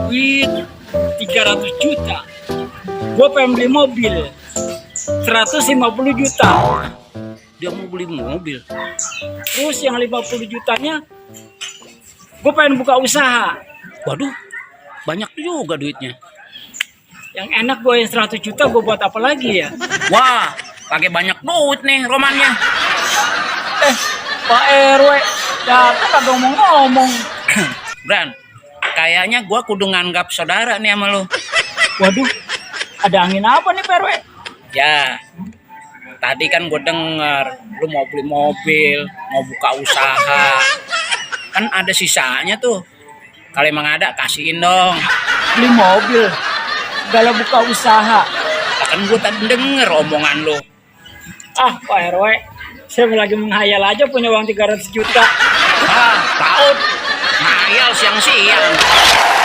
duit 300 juta. Gue pengen beli mobil 150 juta. Dia mau beli mobil. Terus yang 50 jutanya gue pengen buka usaha. Waduh, banyak juga duitnya. Yang enak gue yang 100 juta gue buat apa lagi ya? Wah, pakai banyak duit nih romannya. Pak RW, datang kagak ngomong-ngomong. Bran, kayaknya gua kudu nganggap saudara nih sama lu. Waduh, ada angin apa nih Pak RW? Ya, tadi kan gue denger lu mau beli mobil, mau buka usaha. Kan ada sisanya tuh. Kalau emang ada, kasihin dong. Beli mobil, segala buka usaha. Kan gue tadi denger omongan lu. Ah Pak RW, saya lagi menghayal aja punya uang 300 juta. Ah, tahu. Ngayal siang-siang.